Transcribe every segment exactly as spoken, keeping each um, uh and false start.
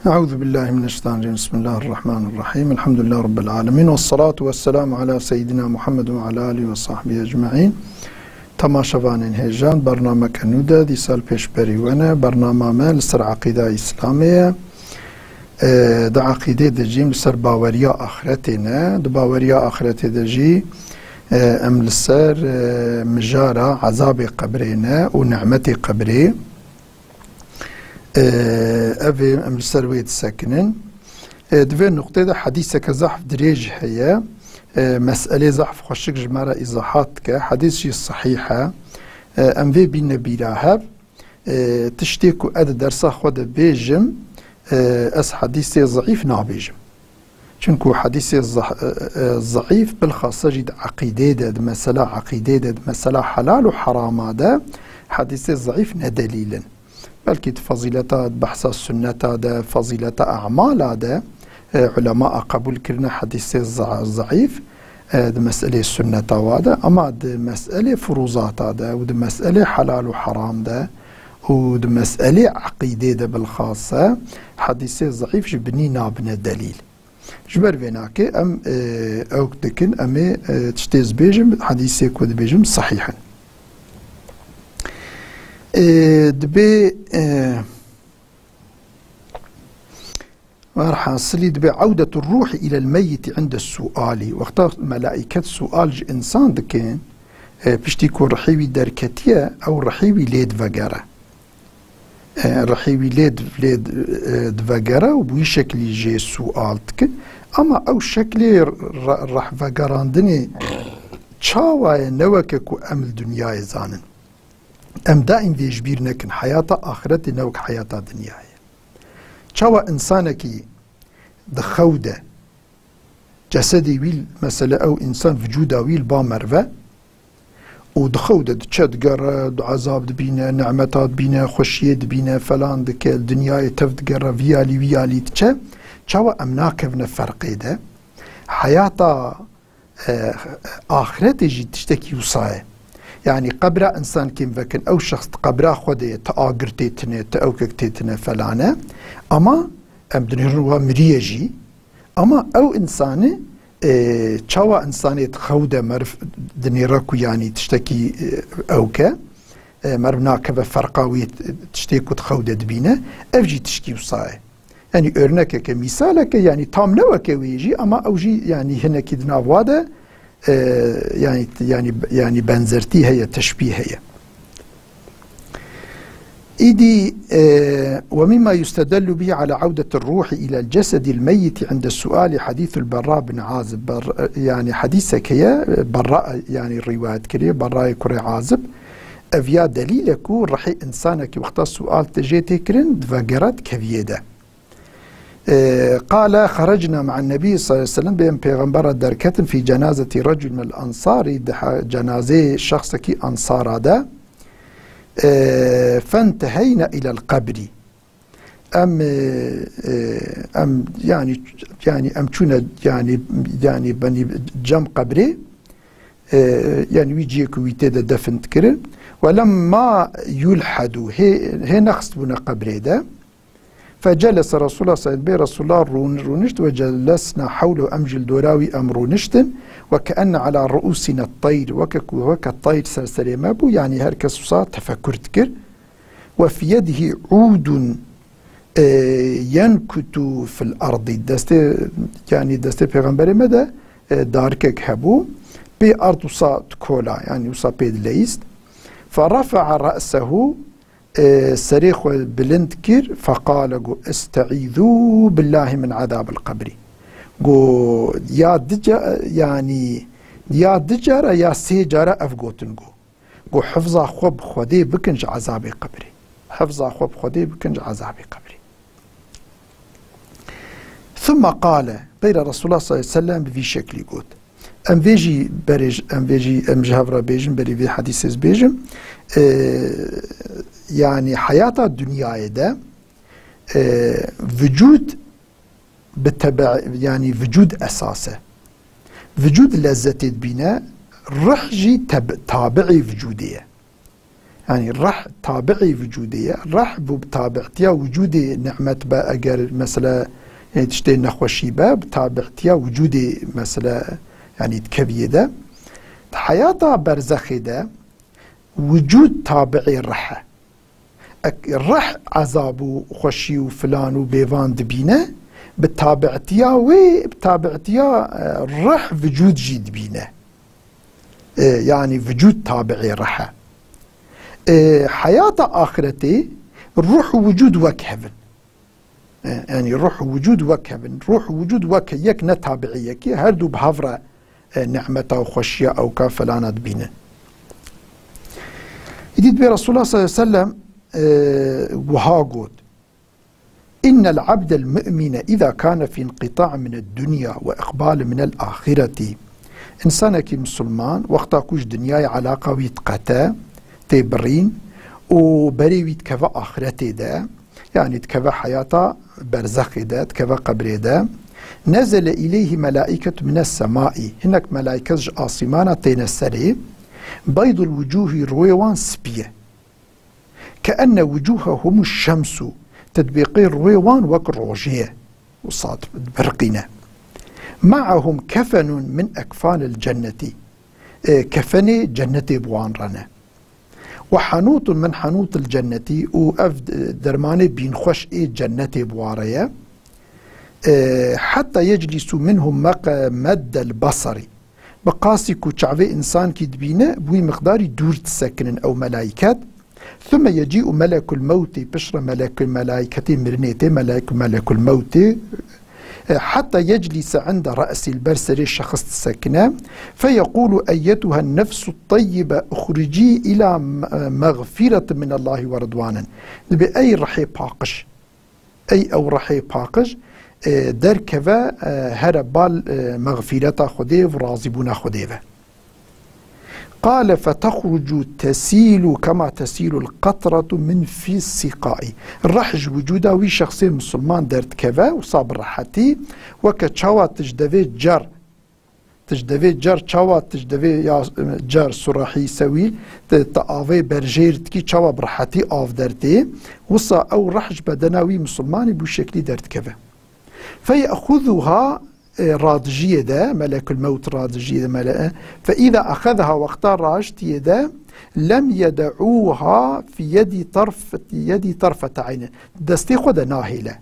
Eûzubillahimineşşeytanirracîm. Bismillahirrahmanirrahîm. Elhamdülillah Rabbil alemin. Vessalatu vesselamu ala seyyidina Muhammed ve ala alihi ve sahbihi ecmaîn. Temaşevanên hêja, bernameke nû de dîsa li pêşberî we ne. Bernama me li ser eqîda Îslamê ye. E, di eqîdê de jî em li ser baweriya axretê ne. Di baweriya axretê de jî, e, em li ser, e, mijara ezabê qebrê ne û nimetê qebrê. E, ev ê em li ser wê disekinin. E, di vê nuqtê de hedîseke zehf dirêj heye. E, meselê zehf xweşik ji me re îzahat dike. Hedîs jî sehîh e. E, em vê bîne bîra hev. E, tiştê ku ez di dersa xwe de bêjim, e, ez hedîsê zeîf nabêjim. Çunku hedîsê zeh-, e, e, zeîf bilxasa jî di eqîdê de, di mesela eqîdê de, di mesela helal û herama de hedîsê zeîf ne delîl in. Belkî di fezîleta, di behsa sunneta de, fezîleta emala de, e, ulema qebûl kirine hedîsê ze-, zeîf, e, di meselê sunneta wa de, ama di meselê furûzata de û di meselê helal û heram de û di meselê eqîdê de bilxase hedîsê zeîf ji binî nabine delîl. Ji ber vê nakê em, e, ewk dikin, em ê, e, tiştê ez bêjim, hedîsê ku dibêjim sehîh in. E, dibê, e, werhasilî dibê ewdetu ruhî ilel meyyitî inde sualî. Wexta melaiket sual ji insan dikin, e, piştî ku rihê wî derketiye, ew rihê wî lê divegere. E, rihê wî lê, lê, e, divegere û bi wî şeklî jê sual dikin. Ama ew şeklê re-, rehvegerandinê çawa ye, ne weke ku em li dinyayê zanin. Em daîm vê ji bîr nekin. Heyata axiretê ne wek heyata dinyayê. Çawa insanekî di xew de, cesedê wî, mesele ew însan, vücuda wî li ba merve û di xew de diçe, digere, di ezab dibîne, nimeta dibîne, xweşiyê dibîne, falan dike, li dinyayê tev digere, vî alî, wî alî diçe. Çawa em nakevine ferqê de? Heyata, e, axiretê jî tiştekî wisa ye. Yanî qebra însan kêm vekin, ew şexs di qebra xwe de ye, ti agir tê tine, ti ewkek tê tine, felane. Ama em dinêrin wa miriye jî. Ama ew însanî, e, çawa însanê di xew de meriv dinêre ku yanî tiştekî, e, ewke, e, meriv nakeve ferqa wî tiştê ku di xew de dibîne, ev jî tişkî wisa ye. Yanî örnekeke, mîsaleke, yanî tam ne weke wê jî, ama ew jî yanî hinekî di nav wa de, e, yanî, yanî, yanî benzertî heye, teşbîh heye. Îdî, e, ومما يستدل به على عودة الروح إلى الجسد الميت عند السؤال حديث البراء بن عازب. Ber-, yanî hedîsek heye, Berra, yanî rîwayet kiriye, Berrayê kurê Azib. Ev ya delîl e ku rihê însanekî wexta sual te jê tê kirin, divegere dikeviyê de. E, قال خرجنا مع النبي صلى الله عليه وسلم, bê em pêxembera derketin, في جنازة رجل من الأنصار, di he-, cenazeyê şexsekî Ansara de. E, فانتهينا إلى القبر. Em, e, e, em, yanî, yanî em çûne, yanî, yanî benî cem qebrê, e, yanî wî cihê ku wî tê de defin dikirin. ولما يلحد, hê, hê nexistbûne qebrê de. فجلس رسول الله صلى الله عليه وسلم, bê Resulullah rûn-, rûnişt, وجلسنا حوله, em ji li dora wî em rûniştin, وكأن على رؤوسنا الطير, weke ku, weke teyr ser serê me bû, yanî her kes wisa tefekur dikir. وفي يده عود, e, ينكت في الأرض. Destê, yanî destê pêxemberê me de, e, darikek hebû. Pê erd wisa dikola, yanî wisa pê dileyîst. فرفع رأسه, e, serê xwe bilind kir, فقال, got, استعيذوا بالله من عذاب القبر. Got, ya di ca-, yanî, ya di cara ya sê cara ev gotin got. Got, hifza xwe bi Xwedê bikin ji ezabê qebrê. Hifza xwe bi Xwedê bikin ji ezabê qebrê. ثم قال, peyra Resulullah sallallahu aleyhi ve sellem bi vî şeklî got. Em vê jî berê, em vê jî, em ji hev re bêjin, berî vê hedîsê ez bêjim. E, yanî heyata dinyayê de, e, vücud bi tebe-, yanî vücud esas e. Vücud lezzetê dibîne, ruh jî teb-, tabi'ê vücudê ye. Yani rih tabi'î vücudê ye. Rih bû bi tabi'tiya vücudê ni'met be, eger mesela, e, tiştê nexweşî be, bi tabi'tiya vücudê mesela, yani dikeviyê de. Di heyata berzexê de vücud tabi'ê rih e. Ek-, rih ezab û xweşî û filan û bêvan dibîne, bi tabi'tiya wê, bi tabi'tiya, e, rih vücud jî dibîne. E, yani vücud tabi'ê rih e. E, heyata axiretê ruh û vücud wek hev in. E, yani ruh û vücud wek hev in. Ruh û vücud wek yek ne tabi'ê yekê, her du bi hev re, e, nimeta û xweşiya ewka felana dibînin. Îdî dibê Resulullah sallallahu aleyhi ve sellem, e, wiha got: "İnnel abdel mu'mine iza kana fi inqita' mined dunya ve iqbal minel ahireti." Însanekî misilman, wexta ku ji dinyayê alaqa wî diqete, tê birîn û berê wî dikeve axiretê de, yani dikeve heyata berzexê de, dikeve qebrê de, nezele ileyhi melaiketu mines semai, hinek melaîket ji asîmana têne serê, beydul wucuhi, rûyê wan spî ye. Keenne wucuhehum şemsu, tedbîqê rûyê wan wek rojê ye. Wisa dibirqîne. Maahum kefenun min ekfanil cenneti. E, kefenê cennetê bi wan re ne. Ve hanûtun min hanûtil cenneti, û ev dermanê bînxweş ê cennetê bi wan re ye. E, hetta yeclisu minhum meddel basari. Bi qasî ku çavê însankî dibîne, bi wî miqdarî dûr disekinin ew melaiket. Thumme yecî'u melekul mewtî, piştre melekul, melaiketê mirinê tê, melek-, melekul mewtî. E, hetta yeclise inde re'sî, li ber serê şexs disekine. Feyequlu eyyetuhen nefsu teyyibe uxricî ila me-, mexfiretin minallahi ve ridwanin. Dibê ey rihê paqij. Ey ew rihê paqij, e, derkeve, e, here bal, e, mexfîreta Xwedê û razîbûna Xwedê ve. Qale fetexrucu tesîlu kema tesîlul qetretu min fî sîqaî. Rih ji wicûda wî şexsê misilman derdikeve, wisa bi rehetî, weke çawa tu ji devê cer Tu ji devê cer çawa, tu ji devê ya cer surahî sewî, tu, tu avê berjêr dikî, çawa bi rehetî av dertê, wisa ew rih ji bedena wî misilmanî bû şeklî derdikeve. Feye'xuzuha, e, radijiyê de, melekul mewt radijiyê de, mele-, fe îza exezaha, wexta raştiyê de, lem yede'uha fi yedî tarf-, yedî tarfete eynin. Destê xwe de nahêle.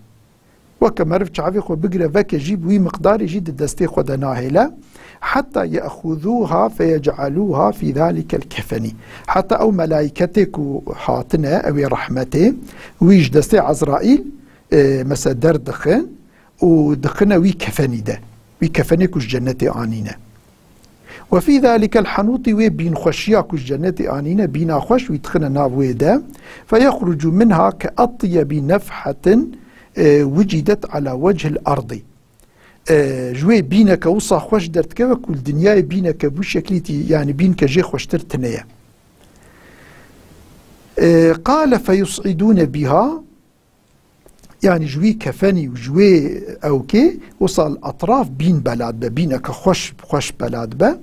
Weke meriv çavê xwe bigire veke jî, bi wî miqdarê jî di destê xwe de nahêle. Heta ye'xuzuha feyec'aluha fî zalikel kefenî. Heta ew melaîketê ku hatine, ew ê rehmetê, wî ji destê Ezraîl, e, mesela derdixin û dixine wî kefenî de. Wî kefenê ku ji cennetê anîne. Ve fî zalikel hanûtî, wê bînxweşiya ku ji cennetê anîne, bîna xweş, wî dixine nav wê de. Feyexrucu minha ke etyebi nefhatin, e, wucidet ala wechil erdî. E, ji wê bîneke wisa xweş derdikeve ku li dinyayê bîneke bû şeklî tî, yani bînke jê xweştir tine ye. E, qale feyus'idûne biha, Yani ji wî kefenî û ji wê ewkê wisa li etraf bîn bela dibe, bîneke xweş, xweş bela dibe.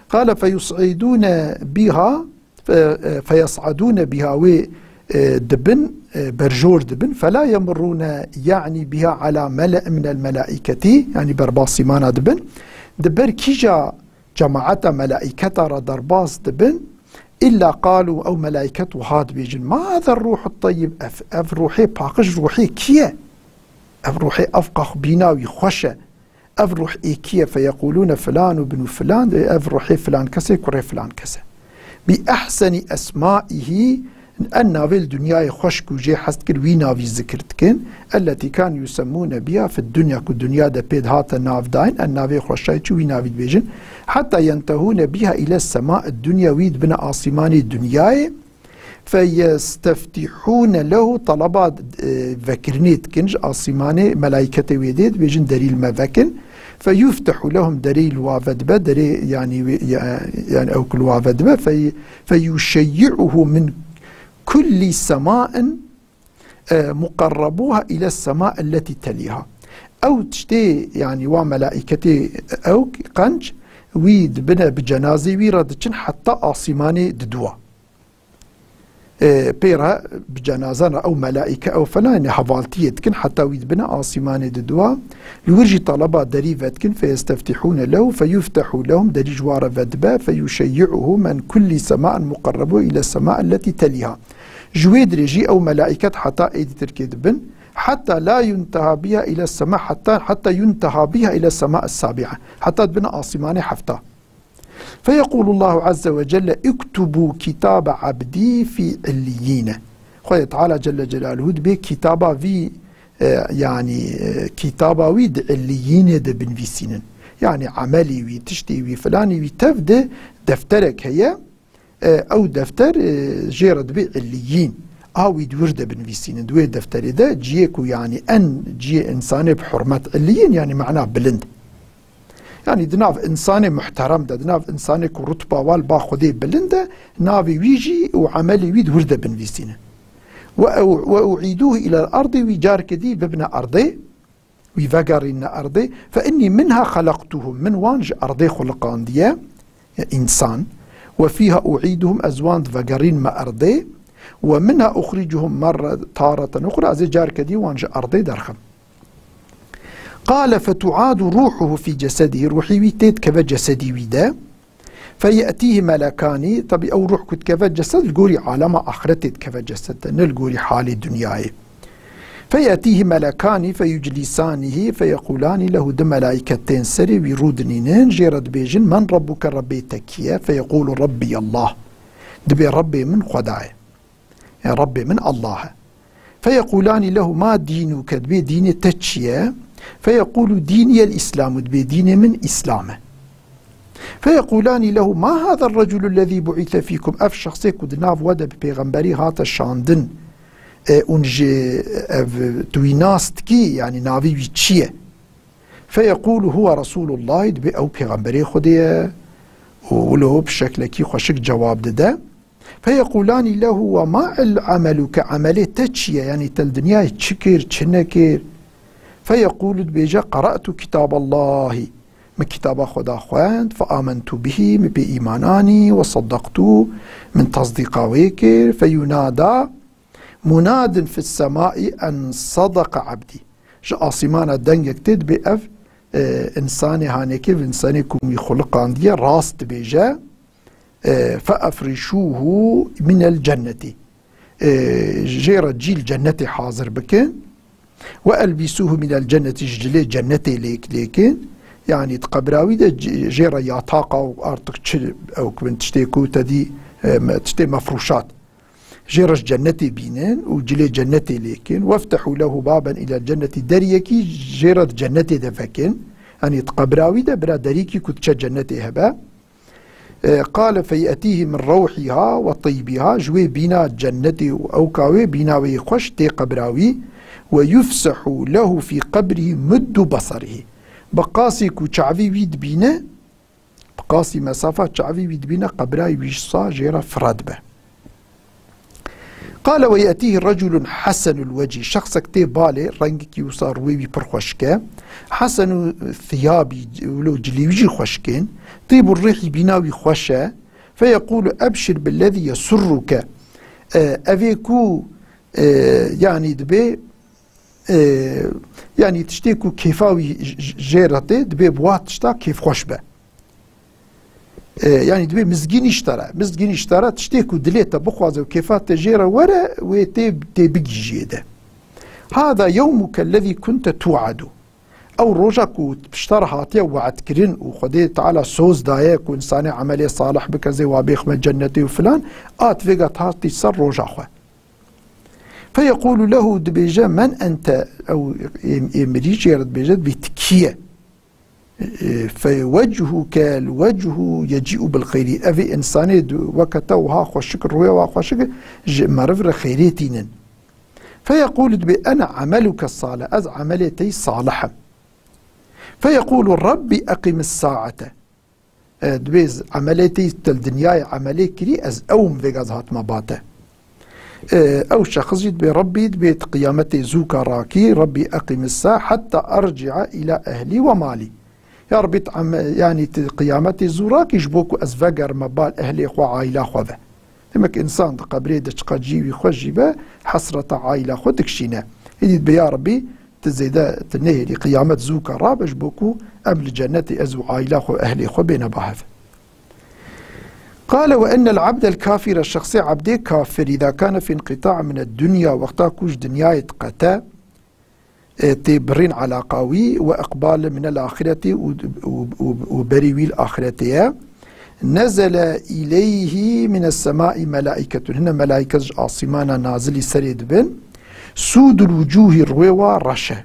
Qale feyus'idûne biha, fe-, e, feyes'adûne biha, wê, e, dibin, e, berjor dibin. Fela yemurrûne ya'ni biha ala mele'in minel melaîketî, yani berbasîmana dibin. Di ber kîja cemaeta melaîketa re derbas dibin, illa qalu, ew melaîket wiha dibêjin, ma hada ruhu teyyib, ev, ev ruhê paqij ruhê kî ye? Ev ruhê ev qax bîna wî xweş e. Ev ruh ê kî ye? Feyequlûne filan û binu filan, ev ruhê filan kesê, kurê filan kes e. Bi ehseni esmaihi, Ev navê li dinyayê xweş ku jê hez dikir, wî navî zikir dikin. Elletî kan yusemmûne biha fid dunya, ku dinya de pê dihate navdayîn, ev navê xweşayî çi wî navî dibêjin. Heta yentehûne biha île sema'id dunya, wî dibine asîmanê dinyayê. Feyesteftîhûne lehu, talaba, e, vekirinê dikin ji asîmanê, melaîketê wê dê dibêjin derî li me vekin. Feyuftehu lehum, derî li wa ve dibe, derê, yanî wê, ya-, yani ew ku li wa ve dibe, fey-, feyuşeyyi'uhu min kulli sema'in, e, muqarrabuha ile sema elleti teliha. Ew tiştê, yani wa melaîketê ew qenc, wî dibine bi cenazê wî re diçin heta asîmanê diduwa. E, pê re bi cenazan re ew melaîke, ew felan, yanî hevaltiyê dikin, heta wî dibine asîmanê di dua. Li wir jî taleba derî vedikin, feyeftehûne lehu, feyuftehû lehum, derî ji wan re vedibe, feyuşeyyi'uhu men kullî semaen muqerrebu ile sema elletî telîha. Ji wê dirê jî ew melaîket heta êdî tirkê dibin, heta la yunteha biha ile sema, heta, heta yunteha biha ile sema es-sabi'a. Heta dibine asîmanê hefta. Feyeqûlullahu azze ve celle, "Uktubu kitabe abdî fî illiyîne." Xwedê Teala Celle Celaluhu dibê kitaba vî, e, yanî, e, kitaba wî di illiyînê de binivîsînin. Yanî emelî wî, tiştê wî, filanî wî tev de defterek heye. E, ew defter, e, jê re dibê illiyîn. A wî di wir de binivîsînin. Di wê defterê de ciyê ku, yanî, en ciyê însanê bi hurmet, illiyîn, yanî mana bilind. Yanî di nav însanê muhterem de, di nav însanê ku rutba wan li ba Xwedê bilind e, navê wî jî û emelê wî di wir de binivîsîne. Ve ew-, ve u'îdûhû ilel erdî, wî carke dî bibine erdê, wî vegerîne erdê. Fe innî minha xeleqtuhum, min wan ji erdê xuliqandiye, ya însan. Ve fîha u'îduhum, ez wan divegerînme erdê. Ve minha uxricuhum merre tareten uxra, ez ê carke dî wan ji erdê derxim. Qale fetu'adu ruhuhu fî cesedihî, ruhî wî tê dikeve cesedî wî de. Feye'tîhî melekanî, tabî ew ruh ku dikeve cesed li gorî alema axretê dikeve cesed de, ne li gorî halê dinyayê. Feye'tîhî melekanî feyuclîsanîhî feyeqûlanî lehu, di melaîket tên serê wî rûdinînin, jê re dibêjin, "Men Rabbuke, Rebbê te kî ye?" Feyeqûlu, "Rebbî Allah." Dibê, "Rebbê min Xweda ye." Ya Rebbê min Allah e. Feyeqûlanî lehu ma dînuke, dibê dînê te çi ye? Feyeqûlu dîniyel Îslamu, dibê dînê min Îslam e. Feyeqûlanî lehu ma hâzar reculu lezî bu'îse fîkum, ev şexsê ku di nav we de bi pêxemberî hate şandin, e, ûn ji ev tu wî nas dikî, yanî navê wî çi ye? Feyeqûlu huwe Resûlullahî, dibê ew pêxemberê Xwedê ye û wilo bi şeklekî xweşik cewab dide. Feyeqûlanî lehu ve ma el-, emeluke, emelê te çi ye? Yanî te li dinyayê çi kir, çi nekir? Feyeqûlu, dibêje, "Qera'tu kitaballahî." Min kitaba Xweda xwend, "Fe amentu bihî", min pê îman anî, "Ve seddaqtu", min tasdîqa wê kir. Feyunada munadin fis semai en sadaqa abdî. Ji asîmana dengek tê, dibê ev, e, însanê hanekê, ev însanê ku min wî xuliqandiye, rast dibêje. E, "Fe efrişûhu minel cennetî." E, jê re cî li cennetê hazir bikin. "Ve elbîsûhu minel cennetî", ji cilê cennetê lêk lêkin. Yanî di qebra wî de c-, jê re yataqa û artık çi ew ku bin tiştê ku te dî, e, me-, tiştê mefrûşat. Jê re ji cennetê bînin û cilê cennetê lêkin. "Weftehû lehu baben ilel cennetî", deriyekî jê re di cennetê de vekin. Yanî di qebra wî de bira derîkî ku diçe cennetê hebe. E, qale feye'tîhî min rewhîha ve tîbîha, ji wê bîna cennetê û ewka wê, bîna wê yê xweş tê qebra wî, ve yufsehu lehu fî qebrî muddu basarî. Bi qasî ku çavî wî dibîne, bi qasî mesafa çavî wî dibîne, qebra wî ji sa jê re fira dibe. Qale ve ye'tîhî reculun hesenul wecî. Şexsek tê balê, rengekî wisa rûyê wî pir xweşik e. Hesenu thiyabî, wilo cilê wî jî xweşik ên. Tîbu rîhî, bîna wî xweş e. Feyeqûlu ebşir billezî yesurruke. E, evê ku, e, yanî dibê, e, yanî tiştê ku kêfa wî j-, j-, jê re tê, dibê bi wa tişta kêfxweş be. E, yanî dibê mizgînî ji te re, mizgînî ji te re, tiştê ku dilê te bixwaze û kêfa te jê re were, wê tê, tê bigihîjê de. Hâzâ yewmuke lezî kunte tu'adu. Ew roja ku pişta re hatiye we'dkirin û Xwedê Teala soz daye ku însanê emelê salih bike, zê wa bêxme cennetê û filan, a ti vêga hatî ser roja xwe. Feyeqûlu lehu, dibêje, "Men ente?" Ew ê, ê mirî jê re dibêje, dibê ti kî ye? E, "Fe wechuke l-wechu yecî'u bil xeyrî." Evê însanê di-, weke te wiha xweşik, rûyê wa xweşik, ji meriv re xeyrê tînin. Feyeqûlu, dibê, "Ene emeluke salih." Ez emelê te yî salih im. Feyeqûlu, "Rabbî eqimis saate." E, dibê z-, emelê te yî te li dinyayê emelê kirî, ez ew im vêga ez hatime ba te. E, ew şexs jî dibê, Rebbî, dibê ti qiyametê zûka rakî, Rebbî eqimis sa hetta erci'a ila ehlî ve malî. Ya Rebbî, ti eme-, yanî ti qiyametê zû rakî ji bo ku ez vegerime bal ehlê xwe, aîla xwe ve. Demek însan di qebrê de çiqa cî wî xweş jî be, hesreta aîla xwe dikişîne. Êdî dibe ya Rebî, tu zêde, tu nehêlî, qiyamet zûka rabe ji bo ku em li cennetê ez û aîla xwe, ehlê xwe bêne ba hev. Qale: "Ve innel abdel kafire", şexsê ebdê kafir, "îza kane fî inqita'in min ed-dunya", wexta ku ji dinyayê diqete, e, tê birîn elaqa wî, "ve iqbal min el-axireti", û, û, û, û berî wî li axiretê ye. "Nezele ileyhi min es-semai melaiketun", hine melaîket ji asîmana nazilî serê dibin. "Sudul wucuhi", rûyê wa reş e.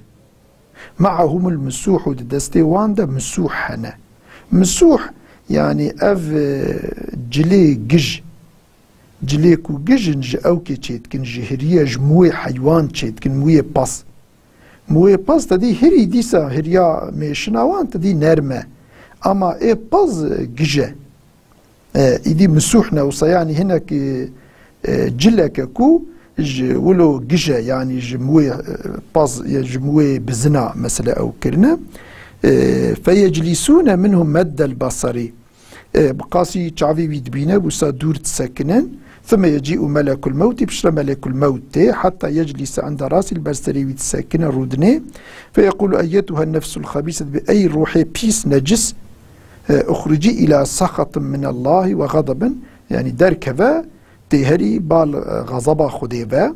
"Ma'ahumul musuhu", di destê wan de misuh hene. Misuh, yanî ev, e, cilê gij. Cilê ku gijin ji ewkê çêdikin, ji hiriye, ji mûyê heywan çêdikin, mûyê pez. Mûyê pez te dî hirî dîsa hiriya mêşina wan te dî nerm e. Ama ê pez, e, gije. E, îdî misuh ne wisa, yanî hinek, e, e, cileke ku ji wilo gije, yanî ji mûyê, e, pez ya ji mûyê bizina mesela ew kirine. E, "feyeclisûne minhu meddel basarî." E, bi qasî çavê wî dibîne, wisa dûr disekinin. "Thumme yecî'u melekul mewtî", piştre melekul mewt tê, "heta yeclise inde rasî", li ber serê wî disekine, rûdinê. "Feyequlu eyyetuhen nefsul xebîse", dibe, "Ey ruhê pîs, necis, e, uxricî ila saxatin minallahi ve xadabin", yanî derkeve, tê herî bal, e, xezaba Xwedê ve.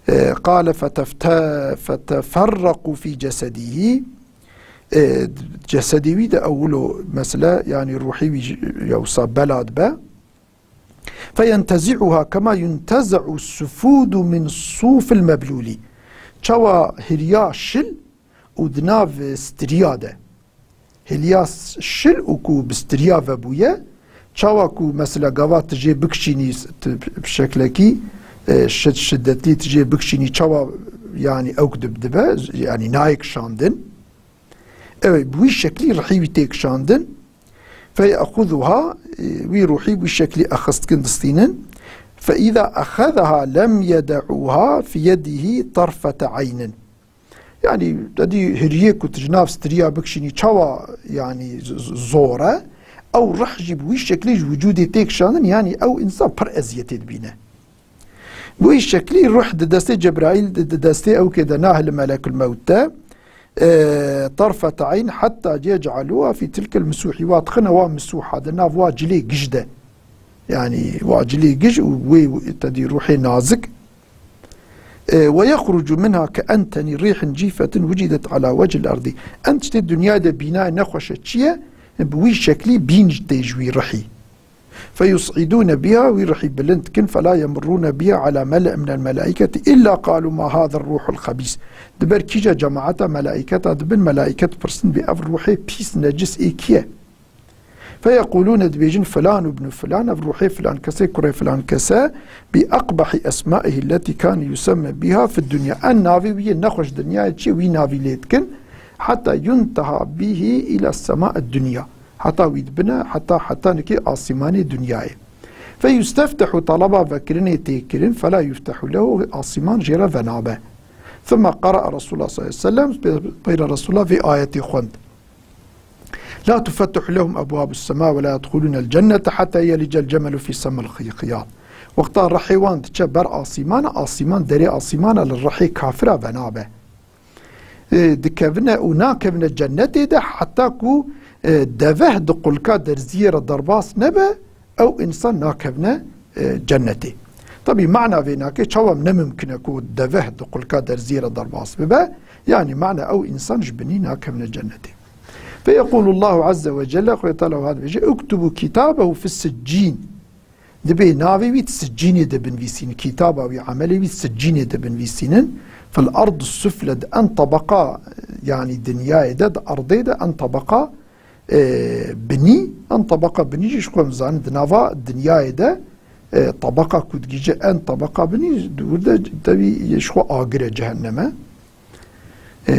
E, qale fetefte-, feteferraqu fî cesedîhî. E, cesedê wî de ewilo mesele, yanî ruhê wî ji-, ya wisa bela dibe. Feyentezi'uha kema yunteze'u sufudu min sufil meblûlî. Çawa hiriya şil û di nav stiriya de. Hiliya şil û ku bi stiriya ve bûye, çawa ku mesela gava tu jê bikişînî, tu bi şeklekî, e, şid-, şiddetli tu jê bikişînî, çawa, yanî ewk dib-, dibe, yanî nayê kişandin. Ew ê bi wî şeklî rihî wî tê kişandin. Feye'xuzuha, e, wî ruhî bi wî şeklî existkin distînin. Fe îza exezaha lem yede'uha fi yedihî tarfete eynin. Yanî, te dî hiriyê ku tu ji nav stiriya bikişînî, çawa, yanî, z-, z-, zor e, ew rih jî bi wî şeklî ji wicûdê tê kişandin, yanî ew însan pir eziyetê dibîne. Bi wî şeklî ruh di destê Cebraîl, di, di destê ewkê de nahile melekul mewt de, e, tarfete eyn, heta yec'alûha fî tilkel misûhî, wa dixine wa misûha de, nav wa cilê gij de. Yanî, wa cilê gij û wê, te dî ruhê nazik. E, "Ve yexrucu minha ke entenî rîhin cîfetin wucidet ala wecil erdî." En tiştê dinyayê de bînayê nexweşe çi ye? Bi wî şeklî bîn tê ji wî rihî. "Feyus'idûne biha", wî rihî bilind dikin, "fela yemurrûne biha ala mele'in minel melaîketi illa qalû ma hâzar ruhul xebîs." Di ber kîja cemaeta melaîketa dibin, melaîket pirsin bê ev ruhê pîs necis ê kî ye? Feyequlûne, dibêjin, "Filan ibnu filan", ev ruhê filan kesê, kurê filan kese, "bi aqbahî esmaihi lletî kane yusemme biha fid dunya." En navê wî yê nexweş dinyayê çi wî navî lê dikin. "Heta yunteha bihi ila sema dunya." Heta wî dibine, heta, heta nikê asîmanê dinyayê. "Feyusteftehu", talaba vekirinê tê kirin, "fela yuftehu lehu", asîman jê re venabe. "Thumme qara'a Resulullah sallallahu aleyhi ve sellem", pê-, peyra Resulullah vê ayetê xwend. "La tufettihu lehum ebwabus sema ve la yedhulunel cennete hatta yelicel cemelu fî semmil xiyat." Wexta rihê wan diçe ber asîmana, asîman, derê asîmana li rihê kafira venabe. E, dikevine û nakevine cennetê de, heta ku, e, deveh di qulka derziyê re derbas nebe, ew însan nakevine, e, cennetê. Tabî mana vê nake, çawa ne mimkin e ku deveh di qulka derziyê re derbas bibe, yanî mana ew însan ji binî nakevine cennetê. Fe yequlullahu azze ve celle, Xwedê Teala wiha dibêje, "Uktubu kitabehu fis siccîn." Dibê navê wî di siccînê de binivîsînin, kitaba wî, emelê wî siccînê de binivîsînin. Fil ard sufle, di en tabeqa, yanî dinyayê de, di erdê de en tabeqa e, binî, em tabeqa binî jî ji xwe em zanin, di nava dinyayê de, e, tabeqa ku digihîje en tabeqa binî, di wir de tevî ji xwe agir e, cehennem e. E,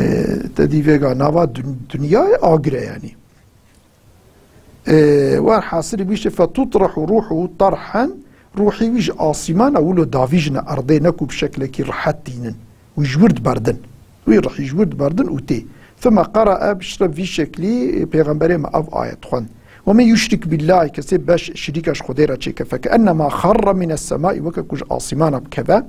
te dî vêga nava dun-, dinyayê agir e yanî. E, werhasil bîşe, "Fetutrehu ruhu tarhen", ruhî wî ji asîmana wilo davîjine erdê, ne ku bi şeklekî rihet tînin. Wî ji wir diberdin. Wî rihî ji wir diberdin û tê. Thumma qara'a, piştre vî şeklî, e, Pêxemberê me ev ayet xwend. ومن يشرك بالله, kesê beş şirîka ji Xwedê re çêke, فكأنما خر من السماء, weke ku ji asîmana bikeve,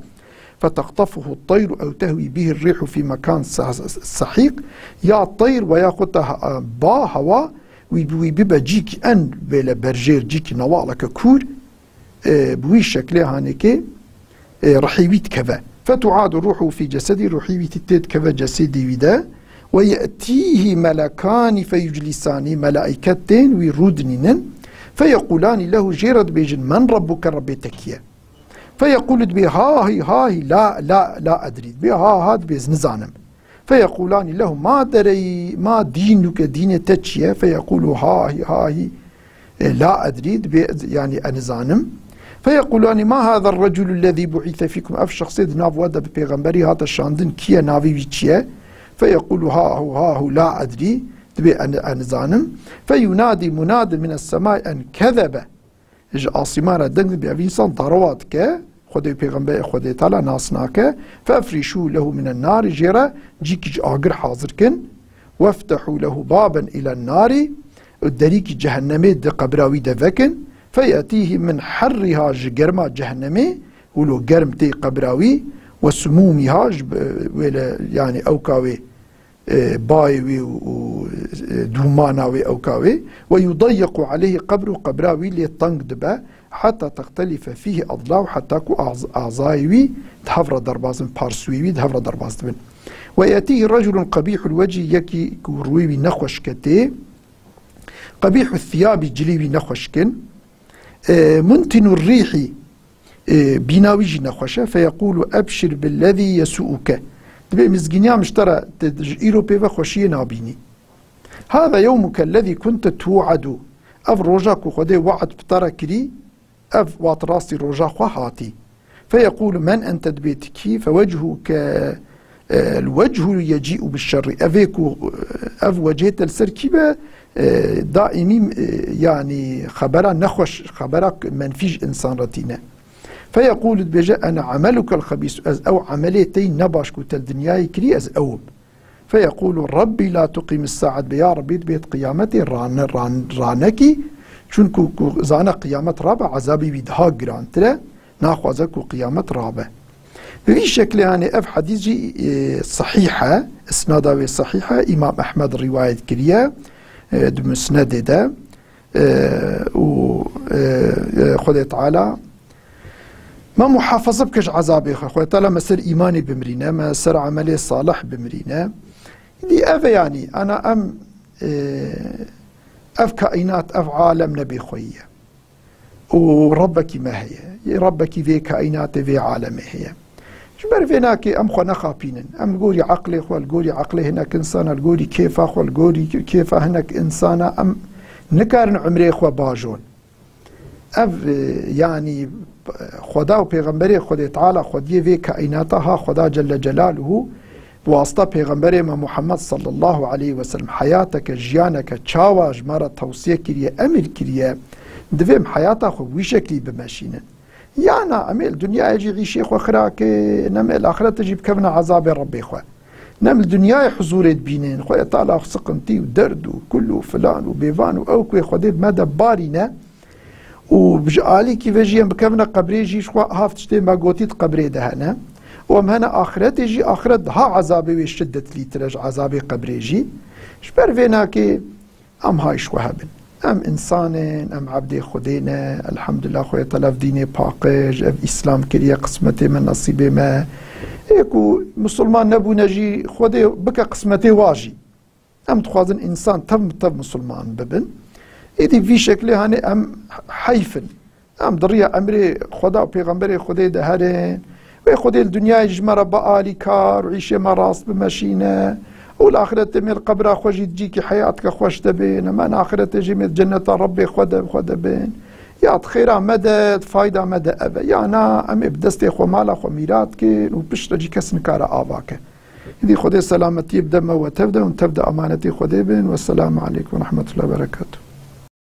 فتخطفه الطير أو تهوي به الريح في مكان س-، سحيق, ya teyr we ya xwe te ha-, ba hewa, wî, wî bibe cîkî en bêle berjêr, cîkî newaleke kûr, e, bi wî şeklê hanekê, e, rihê wî dikeve. فتعاد روحه في جسده, ruhî wî tê dikeve cesedê wî de. ويأتيه ملكان فيجلسانه, melaiket tên wî rûdinînin. فيقولان له, jê re dibêjin, من ربك, Rebbê te kî ye? فيقول, dibê, ها هي, ها هي, لا, لا, لا أدري, dibê, ha, ha, dibê, ez nizanim. فيقولان له, ما دري, ما دينك, dînê te çi ye? فيقول, ها هي, ها هي, e, لا أدري, dibê, yani, ez nizanim. فيقولان, ما هذا الرجل الذي بعث فيكم, ev şexsê di nav we de bi pêxemberî hate şandin, kî ye, navê wî çi ye? فيقول, ها هو, ها هو, لا أدري, dibê, ez, ez nizanim. فينادي مناد من السماء أن كذب. Ji asîman re deng dibe, ev însan darewa dike, Xwedê û pêxemberê Xwedê Teala nas nake. فافرشوا له من النار, jê re cîkî ji agir hazir kin. وافتحوا له بابا إلى النار, û derîkî cehennemê di qebra wî de vekin. فيأتيه من حرها, ji germa cehennemê, wilo germ tê qebra wî, وسمومها, ji, wêle, yani, ewka wê, e, bayê wê û, û, e, dûmana wê, ewka wê. ويضيق عليه قبره, qebra wî lê teng dibe. حتى تختلف فيه أضلاعه, heta ku az-, azayê wî di hev re derbas bin, parsûyê wî di hev re derbas dibin. ويأتيه رجل قبيح الوجه, yekî ku rûyê wî nexweşik e tê. قبيح الثياب, cilê wî nexweşik in. E, منتن الريح, e, bîna wî jî nexweş e. فيقول أبشر بالذي يسوؤك. Dibê, mizgîniya min ji te re, te ji îro pê ve xweşiyê nabînî. هذا يومك الذي كنت توعد. Ev roja ku Xwedê we'd bi te re kirî, ev wat rastî roja xwe hatî. فيقول من أنت, dibê, tu kî? فوجهك، e, الوجه يجيء بالشر. Evê ku, e, ev wecihê te li ser kî be, e, daîmî, e, yani xebera nexweş, xebera menfî ji însan re tîne. فيقول, dibêje, أنا عملك الخبيث, ez ew emelê te yî nebaş ku te li dinyayê kirî, ez ew im. فيقول رب لا تقم الساعة, dibê, ya Rebbî, dibê, di qiyametê rane-, ran-, ranekî, çunku ku zane qiyamet rabe, ezabê wî daha girantir e, naxwaze ku qiyamet rabe. Bi vî şeklê, yani, ev hedîs jî, e, sehîh e, isnada wê sehîh e, Îmam Ehmed rîwayet kiriye, e, di Musnedê de, e, û, e, e, Xwedê Teala me muhafaza bike ji ezabê xwe. Xwedê Teala me ser îmanê bimirîne, me ser emelê salih bimirîne. Dî ev e, yanî, ana em, e, ev kaînat, ev alem ne bêxweyî ye. Û Rebbekî me heye. Yê Rebbekî vê kaînatê, vê alemê heye. Ji ber vê nakê em xwe nexapînin. Em li gorî eqlê xwe, li gorî eqlê hinek insana, li gorî kêfa xwe, li gorî kêfa hinek insana em nikarin umrê xwe bajon. Ev, e, yanî, Xweda û Pêxemberê Xwedê Teala, Xwediyê vê kaînata ha Xweda Celle Celaluhu, bi wasita Pêxemberê me Muhammed sallallahu aleyhi ve sellem heyateke, jiyaneke çawa ji me re tewsiye kiriye, emir kiriye, divê em heyata xwe bi wî şeklî bimeşînin. Ya na, em ê li dinyayê jî îşê xwe xira ke, ne em ê li axirete jî bikevine ezabê Rebbê xwe. Ne em li dinyayê huzûrê dibînin, Xwedê Teala siqintî û derd û kul û filan û bêvan û ew ku Xwedê bi me de barîne û ji alîkî ve jî em bikevine qebrê jî ji xwe ha tiştê me gotî di qebrê de hene. Û em hene axiretê jî, axiret daha ezabê wê şiddetlîtir e ji ezabê qebrê jî. Ji ber vê nakê, Em hay ji xwe hebin. Em însan in, em ebdê Xwedê ne. Elhamdulillah, Xwedê Teala ev dînê paqij, ev Îslam kiriye qismetê me, nesîbê me. Ê ku misilman nebûne jî, Xwedê bike qismetê wa jî. Em dixwazin însan tev bi tev misilman bibin. Êdî vî şeklê, hani, em heyf in. Em di riya emrê Xweda û Pêxemberê Xwedê de herin. Wê Xwedê li dinyayê ji me re bialî kar û îşê me rast bimeşîne. Û li axirete me li qebra xwe jî di cîkî heyatke xweş de bên. Em li axirete jî me di cenneta Rebbê xwe de, xwe de bên. Ya di xêra me de, di fayda me de ev e. Ya na, em ê bi destê xwe mala xwe mîrat kin û piştre jî kes nikare ava ke. Îdî Xwedê selametiyê bide me we tev de, hûn tev de amanetê Xwedê bin. Wesselamu aleykum ve rahmetullahi ve berekatuhu.